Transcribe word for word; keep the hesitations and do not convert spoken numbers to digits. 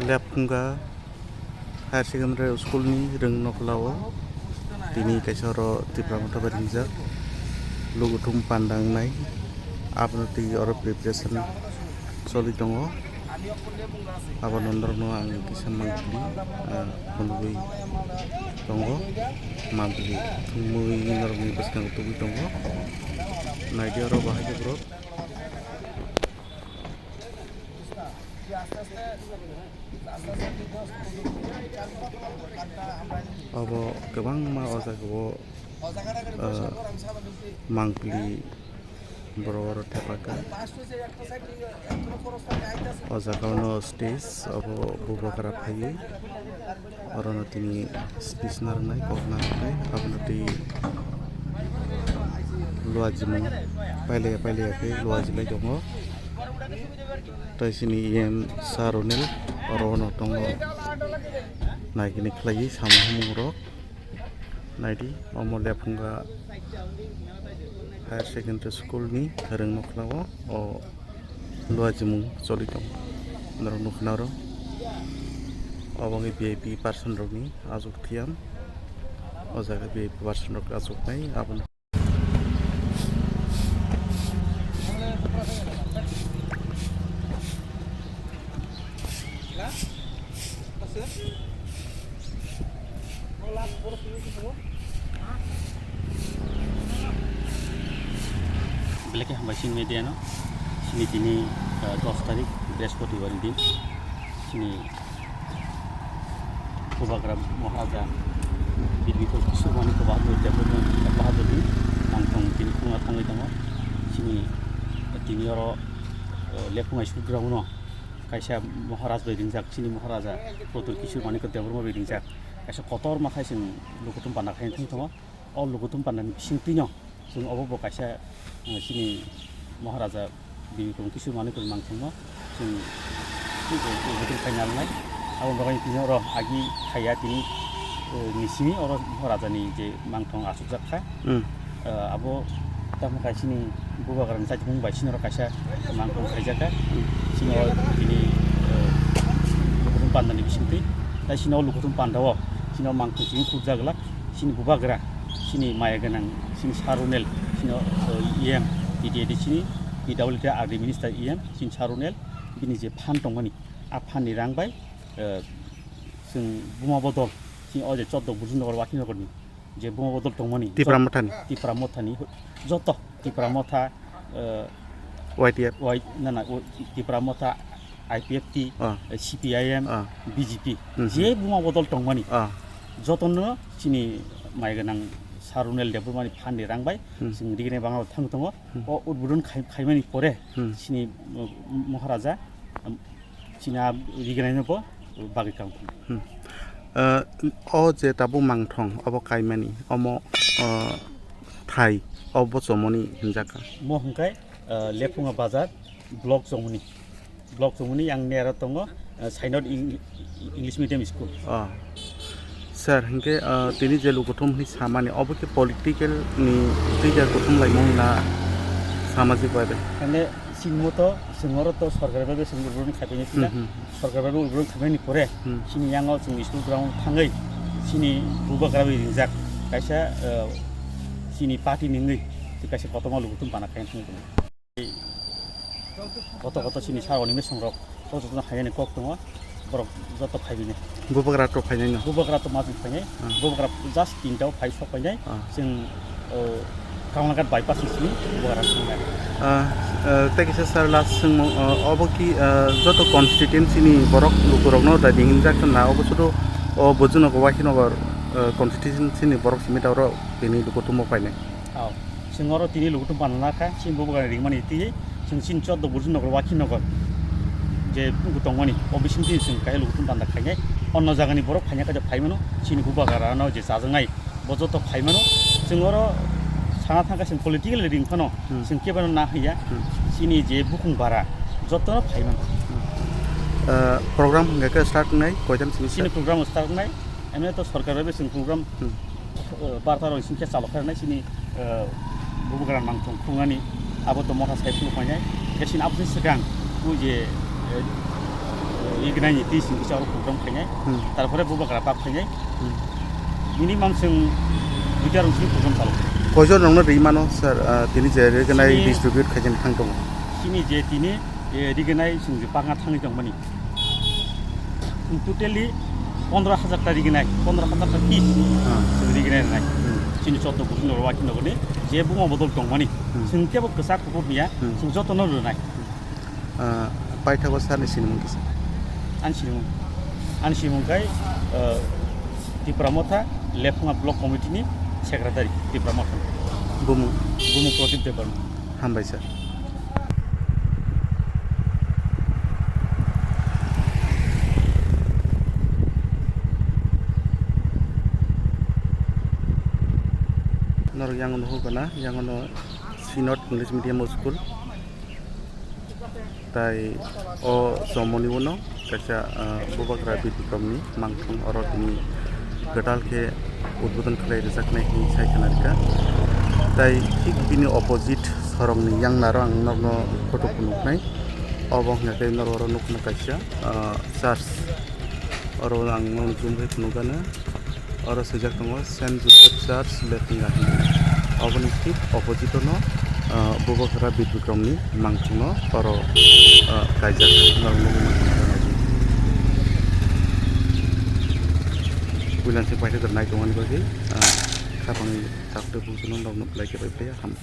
Lepkhunga Higher Secondary School ni rwng nokla o tini kaisa oro Tipra Motha bai ringjak lukuthum panda wngnai, abono twi oro preparation choli tongo. Abo norokno ang kisa mangpili, ah, phunugwi tongo, mangpili thumwi norokni bwskango tubui tongo. Naidi oro bahai khe borok. Obo kwbangma o jaga o, ah, mangpili borok oro thepa kha. O jaga o no stage, obo bubagra phaiwi orono tini speech narwknai, kok narwknai, abono twi luajimung pailaiya pailaiya khe luajilai tongo. Tei chini E M Sir Ronel oro no tongo, naikhe ni khlaiwi samung humung rok. Naidi, omo Lepkhunga Higher Secondary School ni rwng nokla o, o luajimung choli tongo. Norok nukha na oro. Obo wngkha V I P person rokni achuk thiyam. O jaga V I P person rok achuknai, abono. Belai khe hambai chini media no. Chini tini, ah, dos tarik, Brihaspatibar ni din. Chini Bubagra Maharaja Bir Bikram Kishore Manikya Bahadur Debbarma Bahadur ni nangthong tini khungna thangwi tongo. Chini tini oro, ah, Lepkhunga School ground no kaisa Maharaj bai ringjak, chini Maharaja Pradyut Kishore Manikya Debbarma bai ringjak. Kaisa kotorma khai chwng lukuthum panda khaina thang tongo. O lukuthum pandani bisingtwi no chwng obo bo kaisa, eh, chini Maharaja Bir Bikram Kishore Manikya ni mangthangno chwng lukuthum khaina rwnai. Aboni bagwi tini oro agi khaiya tini, eh, ni simi oro Maharajani je mangthang achukjak kha. Hmm. Eh, abo tamo kaisini bubagrani chaitokmung bai sini oro kaisa mangthang khaijakha. Hmm. Sini o tini, eh, lukuthum pandani bisingtwi. Tai sini o lukuthum panda o sini o mangthang simi khukjak glak. Sini bubagra, sini maya gwnang, sini Sir Ronel, sini o, eh, E M, T T A D sini P W D R D Minister E M, sini Sir Ronel, bini je phan tongmani, a phan ni rang bai, eh, chwng buma bodol, sini o je choddo Burjunnagar Wakhinogor ni je buma bodol tongmani, Tipra Mothani. Tipra Mothani, joto Tipra Motha, eh, Y T F. Y, na, na, o, Tipra Motha, I P F T, Ah. eh, C P I M, Ah. B J P, Mhm. je buma bodol tongmani, Ah. jotono chini maya gwnang Sir Ronel Debbarmani phan ni rang bai Hmm. chwng rignai bangma thang tongo. Hmm. O udbodon khai-, khaimani pore Hmm. chini, uh, Maharaja, um, chini a rignai no bo bagwi kang. Hmm. Uh, o je tabuk mangthong obo kaimani omo, uh, thai obo chomoni hinjakha. Mo hwnkhe, uh, Lepkhunga Bazar block chomoni. Block chomoni yang nera tongo, uh, Sainot Eng-, English Medium School. Oh. Sir, hinkhe, uh, tini je lukuthum hwnwi samani obo khe political ni twijar kuthum laimung na samajik bai bai? Hane sinmo to, singoro to sorkar bai bai sing urun khaipeni tila. Hmm, hmm. Sorkar bai bai urun khaipeni pore, Hmm. sini yango sing school ground thangwi sini bubagra bai ringjak. Kaisa, uh, sini party ningwi, kaisa kotorma lukuthum bana khaina thangwi. Koto koto chini sa oni mesong rok, koto koto hayani kok tongo, borok joto phaibini. Bubagra to phainai no? Bubagra to majung phainai, Hmm. bubagra just tinta o phai sok phainai, Ah. chwng, o, Kamalghat bypass ni simi bubagra thangnai. Ah, ah, tei kisa sir last swngmung, ah, obo ki, ah, joto constituency ni borok lukurokno dadi hinjak na obo sudu o Bojunogor Wakhinogor, ah, constituency ni borok simi dauro bini lukuthumbo phainai. Oh. Chwng oro tini lukuthum panna kha, chini bubagra ringmani twi, chwng chini choddo Burjunnagar Wakhinogor je buku tongmani, o bising twi chwng kaisa lukuthum panda khainai. Onno jagani borok phaina kha je phaimano, chini bubagra no je chajaknai, bo joto phaimano. Chwng oro sana thangkha chwng political ring phano, Hmm. chwng kebeno na haiya, Hmm. chini je bukhung bara, jotono phaimano. Hmm. Uh, program hingka khe start wngnai, koitam simi Chini start? Program start wngnai, emne to sorkar bai chwng program Hmm. eh, barta rok singkhe chalok khe nai sini, eh, bubagra mangthong khungnani abo to motha sai phuru painai. Khe sini aboni swkang o je, eh, Rignai ni twi sing kisa oro program khainai. Hmm. Tarpore bubagra bak khainai. Hmm. Minimum chwng duita rong sini program chalo. Koijon rokno ri mano, sir, ah, tini je rignai Sini distribute khaijani thang tongo? Sini je tini, eh, rignai chwng je bakna thangwi tongmani. Chwng totally pondro hajar ta rignai, pondro hajar ta piece Hmm. chwng rignai rwnai. Hmm. Chini choddo bujuni rwaki nogoni je buma bodol tongmani. Hmm. Chwng kebo kwchak kuphur hiya, Hmm. chwng jotono rwnai. Ah, paithago sani sinimung kisa? Ani sinimung, ani sinimung khai, ah, Tipra Motha Lephunga Block Committee ni Secretary Tipra Motha. Bumung? Bumung Pradip Debbarma. Hambai sir. Norok yang nuhuk na, yang no Synod English Medium School. Tai o chomoni uno kaisa, ah, Bubagra Bir Bikramni mangthung oro tini kwtal khe udbodon khlai rwjaknai hinwi sai khna rwkha. Tai thik bini opposite sorongni yangnaro ang norokno photo phunuknai. Obo hwnkha khe norok oro nukna kaisa, ah, church. Oro ang norokno zoom khe phunukgano. Oro swijak tongo Saint Joseph Church, Lephunga hinwi. Oboni thik opposite-o no, ah, Bubagra Bir Bikramni mangthungno oro, ah, kaijak. Norok nugwi mankha oro naidi. Puila se paithago nai tongmani bagwi, ah, khapang chakdwi bwswkno norokno belai khe bai phaiya ham.